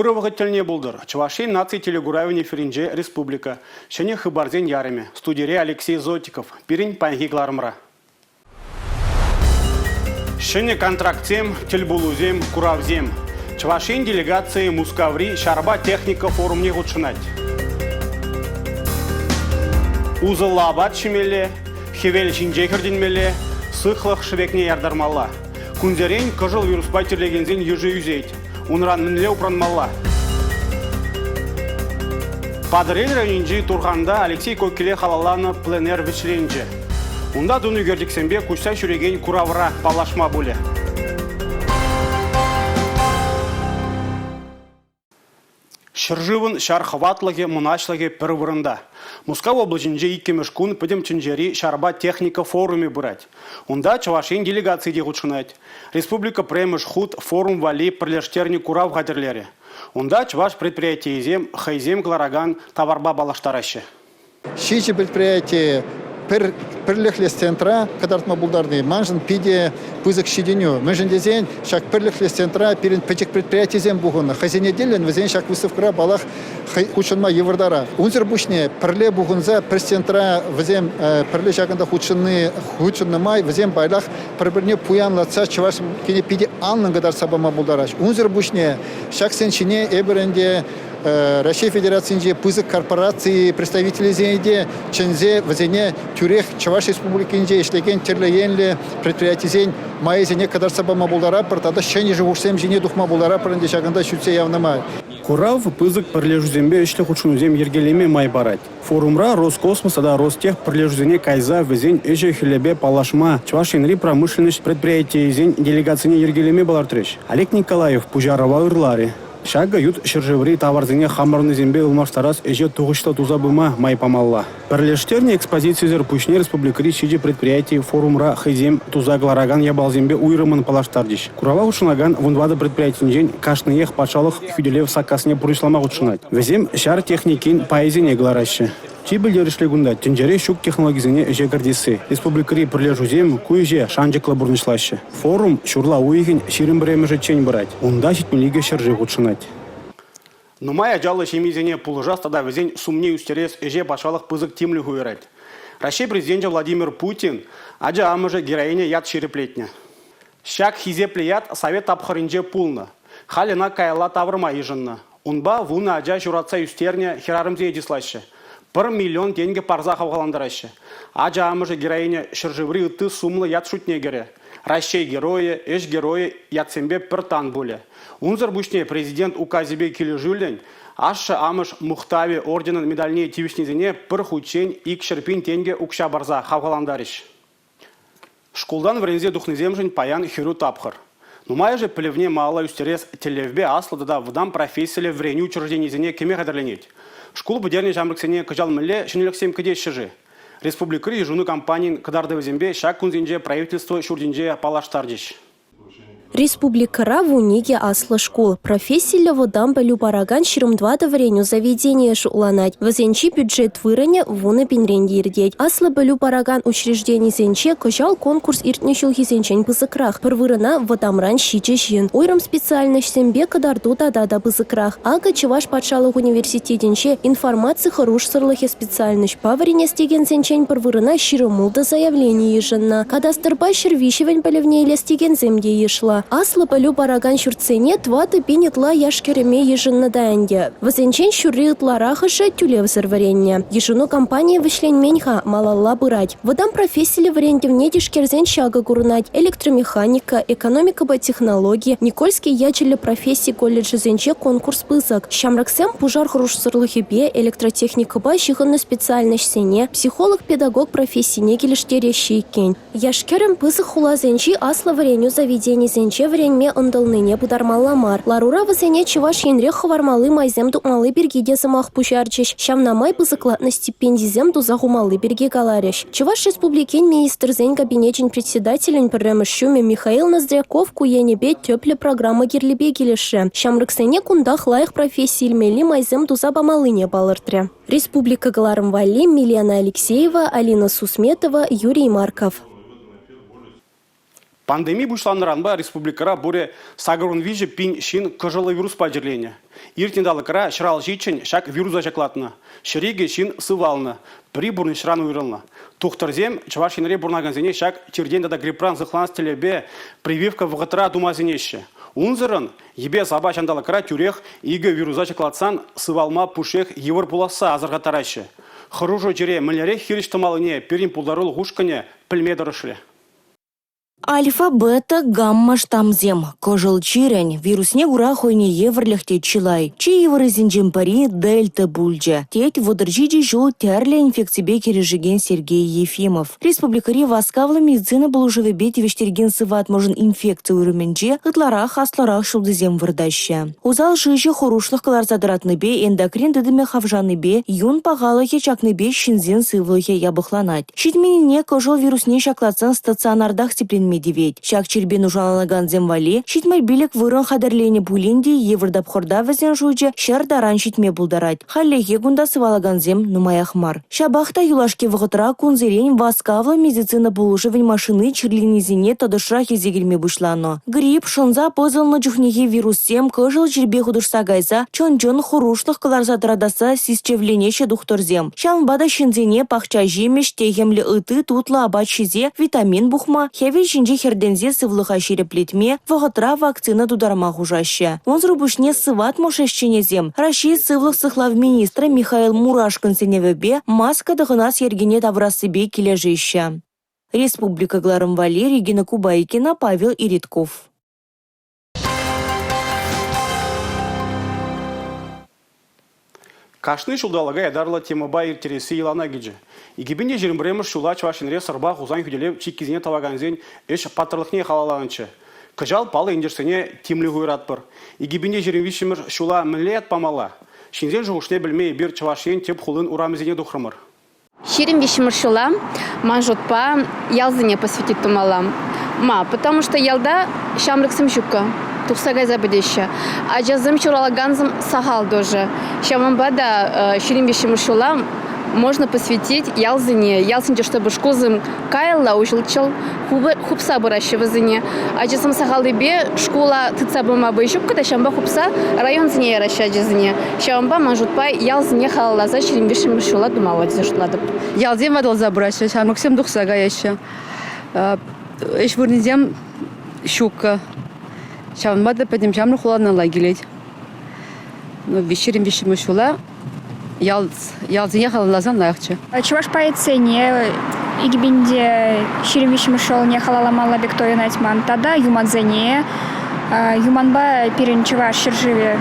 Ырӑ вӑхӑт тӗлне пултӑр. Чӑваш Ен наци телекуравӗн эфирӗнче республика. Ҫӗнӗ хыпарсен ярӑмӗ. Студире Алексей Зотиков. Пирӗн паянхи кӑларӑмра. Ҫӗнӗ контрактсем, тӗлпулусем, куравсем. Чӑваш Ен делегацийӗ Мускаври ҫарпа техника форумне хутшӑнать. Усӑллӑ апат ҫимелле, хӗвел ҫинче хӗртӗнмелле, сыхлӑх шӗвекне яртармалла. Кунсерен кӑшӑл вируспа чирлекенсен йышӗ ӳсет. Унран мӗнле упранмалла? Патӑрьел районӗнчи Турханта Алексей Кокеле халалланӑ пленэр вӗҫленчӗ. Унта тунӑ ӳкерчӗксемпе куҫса ҫӳрекен куравра паллашма пулӗ. Ҫӗршывӑн ҫар хӑватлӑхӗ, мӑнаҫлӑхӗ пӗр вырӑнта. Мускав облаҫӗнче иккӗмӗш кун Пӗтӗм тӗнчери ҫарпа техника форумӗ пырать. Унта Чӑваш Ен делегацийӗ те хутшӑнать. Республика пӗрремӗш хут форум валли пӗрлештернӗ курав хатӗрлерӗ. Унта чӑваш предприятийӗсем хӑйсем кӑларакан таварпа паллаштараҫҫӗ. Ҫичӗ предприяти пӗр пӗрлӗхлӗ стендра кӑтартма пултарни маншӑн питӗ пысӑк ҫитӗнӳ. Мӗншӗн тесен ҫак пӗрлӗхлӗ стендра пирӗн пӗчӗк предприятисем пухӑннӑ. Хӑйсене тӗллӗн вӗсен ҫак выставкӑра паллах хутшӑнма йывӑртарах. Унсӑр пуҫне пӗрле пухӑнса пӗр стендра вӗсем пӗрле ҫакӑнта хутшӑнни хутшӑннӑ май вӗсем пайлах пӗр-пӗрне пуянлатса чӑваш кине питӗ анлӑн кӑтартса пама пултараҫ. Унсӑр пуҫне ҫаксен ҫине эпир ӗнтӗ Раҫҫей Федерацийӗнчи пысӑк корпораци представителӗсене те чӗнсе вӗсене тӳрех Чӑваш Республикинче ӗҫлекен тӗрлӗ енлӗ предприятисен майӗсене кӑтартса пама пултаратпӑр тата ҫӗнӗ шухӑшсем ҫине тухма пултаратпӑр ӗнтӗ ҫакӑнта сӳтсе явнӑ май. Курав пысӑк пӗрлешӳсемпе ӗҫлӗ хутшӑнусем йӗркелеме май парать. Форумра Роскосмос тата Ростех пӗрлешӳсене кайса вӗсен ӗҫӗ-хӗлӗпе паллашма Чӑваш Енри промышленноҫ предприятийӗсен делегацине йӗркелеме палӑртрӗҫ. Олег Николаев пуҫарӑва ырларӗ. Ҫакӑ ют ҫӗршыври таварсене хамӑрӑннисемпе ылмаштарас ӗҫе тухӑҫлӑ туса пыма май памалла. Пӗрлештернӗ экспозицисӗр пуҫне республикӑри ҫичӗ предприяти форумра хӑйсем туса кӑларакан япаласемпе уйрӑммӑн паллаштарчӗҫ. Курава хутшӑнакан 14 предприятинчен кашниех патшалӑх хӳтӗлев саккасне пурнӑҫлама хутшӑнать. Вӗсем ҫар техникин пайӗсене кӑлараҫҫӗ. Чи пӗлтерӗшли кунта тӗнчере ҫук технологисене ӗҫе кӗртесси. Республикӑри пӗрлешӳсем ку ӗҫе шанчӑклӑ пурнӑҫлаҫҫӗ. Форум ҫурла уйӑхӗн 21-мӗшӗччен пырать. Унта 72 ҫӗршыв хутшӑнать. Нумай ачаллӑ ҫемьесене пулӑшас тата вӗсен сумне ӳстерес ӗҫе патшалӑх пысӑк тимлӗх уйӑрать. Раҫҫей Президенчӗ Владимир Путин Ача амӑшӗ героиня ят ҫирӗплетнӗ. Ҫак хисеплӗ ят совет тапхӑрӗнче пулнӑ. Халь ӑна каялла тавӑрма йышӑннӑ. Унпа вунӑ ача ҫуратса ӳстернӗ хӗрарӑмсене чыслаҫҫӗ. Пӗр миллион тенкӗ парса хавхалантараҫҫӗ. Ача амӑшӗ героиня ҫӗршыври ытти сумлӑ ят шутне кӗрӗ. Раҫҫей Геройӗ, Ӗҫ Геройӗ ятсемпе пӗр тан пулӗ. Унсӑр пуҫне президент указӗпе килӗшӳллӗн ашшӗ-амӑш мухтавӗ орденӑн медальне тивӗҫнисене пӗр хутчен 200 пин тенкӗ укҫа парса хавхалантарӗҫ. Шкултан вӗренсе тухнисемшӗн паян хӗрӳ тапхӑр. Нумайӑшӗ пӗлӗвне малалла ӳстерес тӗллевпе аслӑ тата вӑтам профессиллӗ вӗренӳ учрежденийӗсене кӗме хатӗрленет. Шкул пӗтернӗ ҫамрӑксене кӑҫал мӗнле ҫӗнӗлӗхсем кӗтеҫҫӗ-ши? Республикӑри йышӑну кампанийӗн кӑтартӑвӗсемпе ҫак кунсенче правительство ҫуртӗнче паллаштарчӗҫ. Республикӑра 12 аслӑ шкул, профессиллӗ вӑтам пӗлӳ паракан 24 вӗренӳ заведенийӗ шутланать. Вӗсенчи бюджет вырӑнӗ вунӑ пинрен те иртет. Аслӑ пӗлӳ паракан учрежденисенче кӑҫал конкурс иртнӗ ҫулхисенчен пысӑкрах. Пӗр вырӑна вӑтамран ҫичӗ ҫын. Уйрӑм специальноҫсемпе кӑтарту тата та пысӑкрах. Акӑ Чӑваш патшалӑх университетӗнче информаци хӑрушсӑрлӑхӗ специальноҫпа вӗренес текенсенчен пӗр вырӑна 26 заявлени йышӑннӑ. Кадастрпа ҫӗр виҫевӗн пӗлӗвне илес текенсем те йышлӑ. Аслӑ пӗлӳ паракан ҫуртсене 4 пин ытла яш-кӗрӗме йышӑннӑ та ӗнтӗ. Вӗсенчен ҫурри ытларахӑшӗ тӳлевсӗр вӗреннӗ. Йышӑну кампанийӗ вӗҫленмен-ха, малалла пырать. Вӑтам профессиллӗ вӗрентӗвне тишкерсен ҫакӑ курӑнать. Электромеханика, экономикӑпа технологи, Никольский ячӗллӗ професси колледжӗсенче конкурс пысӑк. Ҫамрӑксем пушар хӑрушсӑрлӑхӗпе, электротехникӑпа ҫыхӑннӑ специальноҫсене, психолог-педагог профессине килӗштереҫҫӗ иккен. Яш-кӗрӗм пысӑк хуласенчи аслӑ вӗренӳ заведенийӗсенче вӗренме ӑнтӑлнине пытармалла мар. Ларура вӗсене Чӑваш Енрех хӑвармалли майсем тупмалли пирки те сӑмах пуҫарчӗҫ. Ҫавна май пысӑклатнӑ стипендисем туса хумалли пирки каларӗҫ. Чӑваш Республикин Министрсен Кабинечӗн Председателӗн пӗрремӗш ҫумӗ Михаил Ноздряков ку енӗпе тӗплӗ программа кирлипе килӗшрӗ. Ҫамрӑксене кунтах лайӑх професси илмелли майсем туса памаллине палӑртрӗ. Республика кӑларӑм валли Милена Алексеева, Алина Сусметова, Юрий Марков. Пандеми пуҫланнӑранпа республикӑра пурӗ 83 пин ҫын кӑшӑллӑ вируспа чирленӗ. Иртнӗ талӑкра 157 ҫак вируса ҫаклатнӑ. 102 ҫын сывалнӑ, пӗри пурнӑҫран уйрӑлнӑ. Тухтӑрсем Чӑваш Енре пурӑнакансене ҫак чиртен тата грипран сыхланас тӗллевпе прививка вӑхӑтра тума сӗнеҫҫӗ. Унсӑрӑн йӗпе-сапа ҫанталӑкра тӳрех икӗ вируса ҫаклатсан сывалма пушшех йывӑр пуласса асӑрхаттараҫҫӗ. Хӑрушӑ чире мӗнлерех хирӗҫ тӑмаллине пирӗн пултарулӑх ушкӑнӗ пӗлме тӑрӑшрӗ. Альфа, бета, гамма штамсем кӑшӑл чирӗн вирусне кура хӑйне евӗрлӗх те чылай. Чи йывӑррисенчен пӗри дельта пулчӗ, тет 37 ҫул тӗрлӗ инфекципе кӗрешекен Сергей Ефимов. Республикӑри васкавлӑ медицина пулӑшӑвӗпе тивӗҫтерекен сыватмӑшӑн инфекци уйрӑмӗнче ытларах аслӑрах ҫултисем выртаҫҫӗ. Усал шыҫӑ хӑрушлӑх кӑларса тӑратнипе, эндокрин тытӑмӗ хавшанипе, юн пахалӑхӗ чакнипе ҫынсен сывлӑхӗ япӑхланать. Ҫитменнине кӑшӑл вирусне ҫаклатсан стационартах сипленме тивет. Ҫак чирпе нушаланакансем валли 75 вырӑн хатӗрленӗ пулин те йывӑр тапхӑрта вӗсен шучӗ 100 таран ҫитме пултарать. Хальлӗхе кунта сывалакансем нумаях мар. Ҫапах та юлашки вӑхӑтра кунсерен васкавлӑ медицина пулӑшӑвӗн машини чирленисене тӑтӑшрах илсе килме пуҫланӑ. Грипп, шӑнса пӑсӑлнӑ чухнехи вируссем кӑшӑл чирпе хутӑшса кайса чӑн-чӑн хӑрушлӑх кӑларса тӑратасса сисчӗвленеҫҫӗ тухтӑрсем. Ҫавӑнпа та ҫынсене пахча ҫимӗҫ, техӗмлӗ ытти тутлӑ апат ҫисе витамин пухма, хӗвел ҫинче хӗртӗнсе сывлӑха ҫирӗплетме, вӑхӑтра вакцина тутарма хушаҫҫӗ. Унсӑр пуҫне сыватмӑш ӗҫченӗсем Раҫҫей сывлӑх сыхлав министрӗ Михаил Мурашкин сӗнӗвӗпе маска тӑхӑнас йӗркене тавӑрассипе килӗшеҫҫӗ. Республика кӑларӑм валли Регина Кубайкина, Павел Иритков. Кашни ҫулталӑка ятарлӑ темӑпа ирттересси йӑлана кӗчӗ. 2021 ҫула Чӑваш Енре Сӑрпа Хусан хӳтӗлев чиккисене тӑвакансен ӗҫ паттӑрлӑхне халалланӑччӗ. Кӑҫал паллӑ ентешсене тимлӗх уйӑратпӑр. 2023 ҫула мӗнле ят памалла? Ҫынсен шухӑшне пӗлме эпир Чӑваш Ен тӗп хулин урамӗсене тухрӑмӑр. 23-мӗш ҫула ман шутпа ялсене посвятить тумалла. Ма, потому что ялта ҫамрӑксем ҫуккӑ, тухса кайса пӗтеҫҫӗ. Ачасем ҫуралакансем сахал тоже. Ҫавӑнпа та 23-мӗш ҫула можно посвятить ялсене. Ялсенче, чтобы шкулсем каялла уҫӑлччӑр, хупса пыраҫҫӗ вӗсене. Ачасем сахаллипе шкула тытса пыма вӑй ҫуккӑ та, ҫавӑнпа хупса районсене яраҫҫӗ ачасене. Ҫавӑнпа ман шутпа ялсене халалласа 25-мӗш ҫула тумалла тесе шутлатӑп. Ялсем ватӑлса пыраҫҫӗ, ҫамрӑксем тухса каяҫҫӗ. Ӗҫ вырӑнӗсем ҫуккӑ. Ҫавӑнпа та пӗтӗм ҫамрӑк хуланалла килет. 23-мӗш ҫула ял, ялсене халалласан лайӑхчӗ. Чӑваш поэтсене 2023 ҫулне халалламалла пек туйӑнать ман. Тата юмансене. Юманпа пирӗн чӑваш ҫӗршывӗ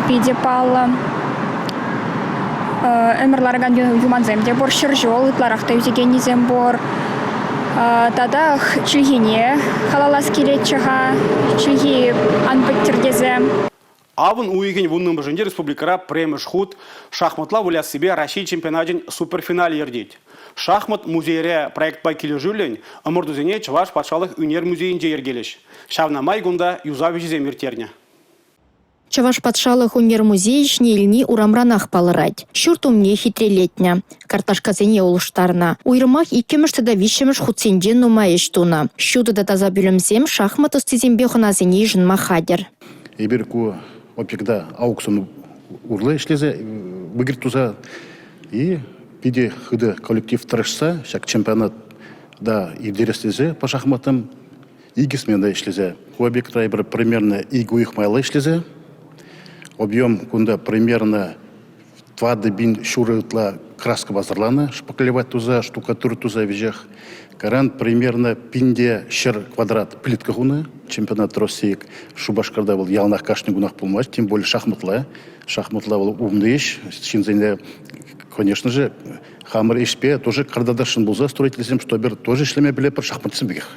питӗ паллӑ. Ӗмӗр ларакан юмансем те пур, 100 ҫул ытларах та ӳсекеннисем пур. Тата чӗлхене халаллас килетчӗ-ха, чӗлхи ан пӗттӗр тесе. Авӑн уйӑхӗн вуннӑмӗшӗнче республикӑра пӗрремӗш хут шахматла выляссипе Раҫҫей чемпионачӗн суперфиналӗ иртет. Шахмат музейре проектпа килӗшӳллӗн ӑмӑртусене Чӑваш патшалӑх ӳнер музейӗнче йӗркелӗҫ. Ҫавна май кунта юсав ӗҫӗсем ирттернӗ. Чӑваш патшалӑх ӳнер музейӗ ӗҫне илни урамранах палӑрать. Ҫурт умне хитрелетнӗ, картлашкасене улӑштарнӑ. Уйрӑмах иккӗмӗш тата виҫҫӗмӗш хутсенче нумай ӗҫ тунӑ. Ҫутӑ та таса пӳлӗмсем шахмат ӑстисемпе хӑнасене йышӑнма хатӗр. Эпир ку объекта аукцион урлӑ ӗҫлесе выкрик туса и питӗ хытӑ коллектив тӑрӑшса ҫак чемпионат да ирттерес тесе по шахматам икӗ смена ӗҫлесе. Ку объектра эпир примерно икӗ уйӑх майлӑ ӗҫлесе объем кунта примерно 4000 ҫурӑ ытла краска пасарланӑ, шпаклевать туса, штукатур туса веҫех. Кайран примерно 1100 квадрат плитка хунӑ. Чемпионат России Шупашкарта вӑл яланах кашни кунах пулмасть, тем более шахматла. Шахматла вӑл умный ӗҫ. Ҫынсене, конечно же, хамӑр ӗҫпе тоже картатасшӑн пулса строительсем, что эпир тоже ӗҫлеме пӗлетпӗр шахматсем пекех.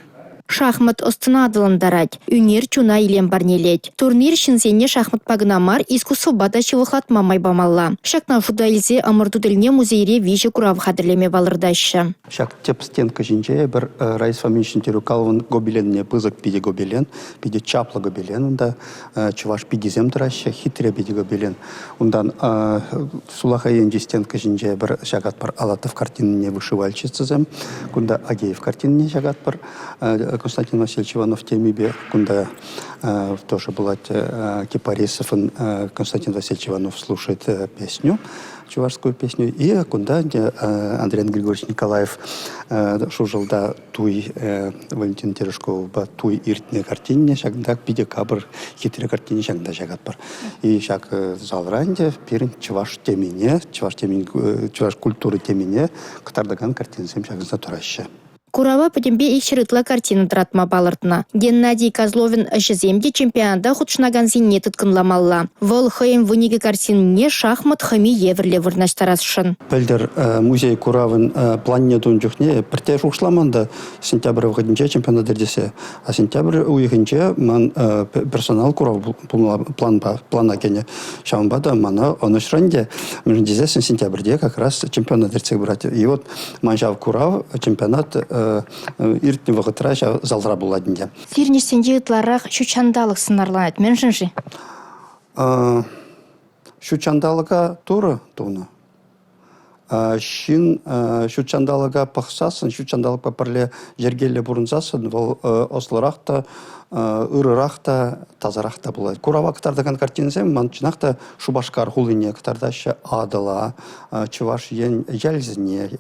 Шахмат ӑс-тӑна аталантарать, ӳнер чуна илем парнелет. Турнир ҫынсене шахматпа кӑна мар, искусствӑпа та ҫывӑхлатма май памалла. Ҫакна шута илсе ӑмӑрту тӗлне музейре виҫӗ курав хатӗрлеме палӑртаҫҫӗ. Ҫак тӗп стенка ҫинче эпир Раиса Фоминична Терюкаловӑн гобеленне пысӑк питӗ гобелен, питӗ чаплӑ гобелен унта чӑваш пикисем тӑраҫҫӗ, хитре питӗ гобелен. Унтан сулахай енчи стенка ҫинче пӗр ҫакатпӑр Алатов картинине вышивальщицӑсем, кунта Агеев картинине ҫакатпӑр. Константин Васильевич Иванов темипе кунта тоже пулать Кипарисовӑн Константин Васильевич Иванов слушает песню, чувашскую песню. И кунта Андрей Григорьевич Николаев Шуршӑлта туй Валентина Терешковӑпа туй иртнӗ картине ҫакӑнта питӗ капӑр хитре картине ҫакӑнта ҫакатпӑр. И ҫак залра ӗнтӗ пирӗн чӑваш темине, чӑваш темин, чӑваш культура темине кӑтартакан картинӑсем ҫакӑнса тӑраҫҫӗ. Курава пӗтӗмпе 200 ытла картина тӑратма палӑртнӑ. Геннадий Козловӑн ӗҫӗсем те чемпионата хутшӑнакансене тыткӑнламалла. Вӑл хӑйӗн 12 картинине шахмат хӑми евӗрлӗ вырнаҫтарасшӑн. Пӗлтӗр музей куравӗн планне тунӑ чухне пӗртте шухӑшламан та сентябрь вӑхӑтӗнче чемпионат иртессе. А сентябрь уйӑхӗнче ман персонал курав планпа плана кӗнӗ. Ҫавӑнпа та мана ӑнӑҫрӑ ӗнтӗ. Мӗншӗн тесессӗн сентябрьте как раз чемпионат иртсе пырать. И вот ман ҫав курав чемпионат иртнӗ вӑхӑтра ҫав залра пулать ӗнтӗ. Сирӗн ӗҫсенче ытларах ҫут ҫанталӑк сӑнарланать. Мӗншӗн-ши? Ҫут ҫанталӑка Турӑ тунӑ. Ҫын ҫут ҫанталӑка пӑхсассӑн, ҫут ҫанталӑкпа пӗрле йӗркеллӗ пурӑнсассӑн вӑл ӑслӑрах та, ырӑрах та, тасарах та пулать. Курава кӑтартакан картинӑсем ман чӑнах та Шупашкар хулине кӑтартаҫҫӗ, Атӑла, Чӑваш Ен ялӗсене.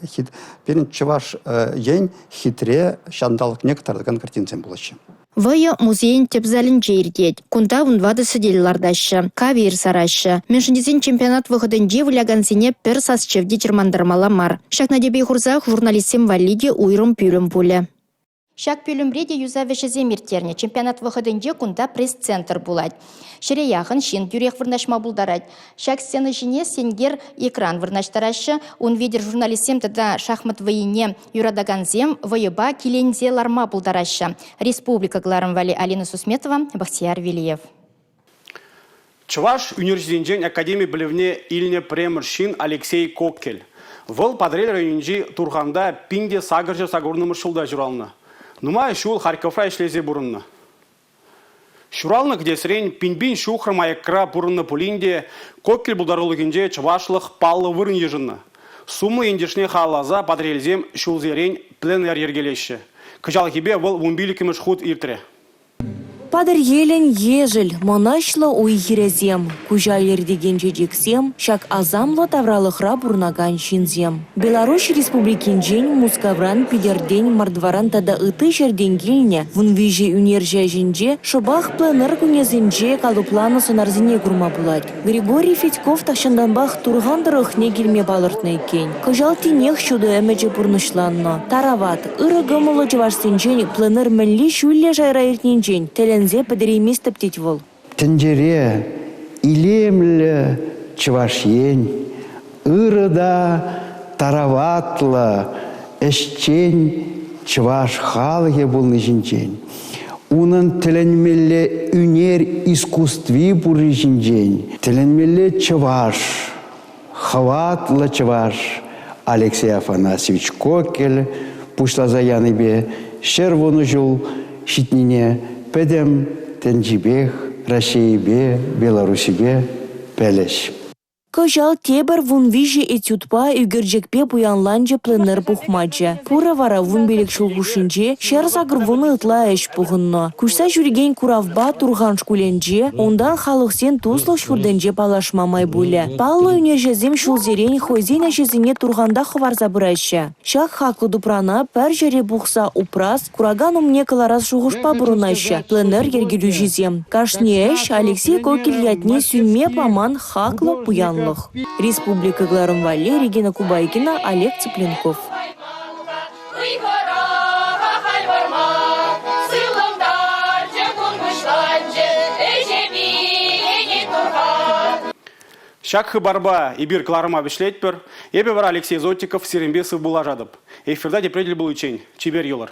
Пирӗн Чӑваш Ен хитре ҫанталӑкне кӑтартакан картинӑсем пулаҫҫӗ. Вӑйӑ музейӗн тӗп залӗнче иртет. Кунта 14 сӗтел лартаҫҫӗ, кавир сараҫҫӗ. Мӗншӗн тесен чемпионат вӑхӑтӗнче вылякансене пӗр сас-чӗв те чӑрмантармалла мар. Ҫакна тӗпе хурсах журналистсем валли те уйрӑм пӳлӗм пулӗ. Ҫак пӳлӗмре те юсав ӗҫӗсем ирттернӗ. Чемпионат вӑхӑтӗнче кунта пресс-центр пулать. Ҫӗре яхӑн ҫын тӳрех вырнаҫма пултарать. Ҫак сцена ҫине сенкер экран вырнаҫтараҫҫӗ. Ун витӗр журналистсем тата шахмат вӑййине юратакансем вӑйӑпа киленсе ларма пултараҫҫӗ. Республика кӑларӑм валли Алина Сусметова, Бахтияр Велиев. Чӑваш ӳнерҫисенчен академи пӗлӗвне илнӗ пӗрремӗш ҫын Алексей Кокель. Вӑл Патӑрьел районӗнчи Турханта 1880 ҫулта ҫуралнӑ. Нумай ҫул Харьковра ӗҫлесе пурӑннӑ. Ҫуралнӑ кӗтесрен пин-пин ҫухрӑм аякра пурӑннӑ пулин те Кокель пултарулӑхӗнче чӑвашлӑх паллӑ вырӑн йышӑннӑ. Сумлӑ ентешне халалласа Патӑрьелсем ҫулсерен пленэр йӗркелеҫҫӗ. Кӑҫалхипе вӑл вунпиллӗкмӗш хут иртрӗ. Патӑрьелӗн ешӗл, мӑнаҫлӑ уй-хирӗсем, куҫа илӗртекен чечексем, ҫак асамлӑ тавралӑхра пурӑнакан ҫынсем. Беларуҫ Республикинчен, Мускавран, Питӗртен, Мордваран тата ытти ҫӗртен килнӗ 13 ӳнерҫӗ ӗҫӗнче шӑпах пленэр кунӗсенче калӑпланӑ сӑнарсене курма пулать. Григорий Федьков тахҫантанпах Турхан тӑрӑхне килме палӑртнӑ иккен. Кӑҫал тинех ҫутӑ ӗмӗчӗ пурнӑҫланнӑ. Тарават, ырӑ кӑмӑллӑ чӑвашсенчен пленэр мӗнле ҫӳллӗ шайра иртнинчен тӗлӗнсе пӗтерейместӗп тет вӑл. Тӗнчере илемлӗ Чӑваш Ен, ырӑ та тараватлӑ, ӗҫчен чӑваш халӑхӗ пулни ҫинчен, унӑн тӗлӗнмелле ӳнер искусстви пурри ҫинчен, тӗлӗнмелле чӑваш, хӑватлӑ чӑваш Алексей Афанасьевич Кокель пуҫласа янипе 110 ҫул ҫитнине пӗтӗм тӗнчипех Раҫҫейӗпе, Белоруссипе пӗлӗҫ. Кӑҫал тепӗр 13 этюдпа, ӳкерчӗкпе пуянланчӗ пленэр пухмачӗ. Пурӗ вара 15 ҫул хушшинче 180 ытла ӗҫ пухӑннӑ. Куҫса ҫӳрекен куравпа Турхан шкулӗнче, унтан Халӑхсен туслӑх ҫуртӗнче паллашма май пулӗ. Паллӑ ӳнерҫӗсем ҫулсерен хӑйсен ӗҫӗсене Турхантах хӑварса пыраҫҫӗ. Ҫак хаклӑ тупрана пӗр ҫӗре пухса упрас, куракан умне кӑларас шухӑшпа пурӑнаҫҫӗ пленэр йӗркелӳҫисем. Кашни ӗҫ Алексей Кокель ятне сӳнме паман хаклӑ пуянлӑх. Республика кӑларӑм валли Регина Кубайкина, Олег Цыпленков. Ҫак хыпарпа эпир кӑларӑма вӗҫлетпӗр. Эпӗ вара Алексей Зотиков сирӗнпе сывпуллашатӑп. Эфирта тепре тӗл пуличчен. Чипер юлӑр.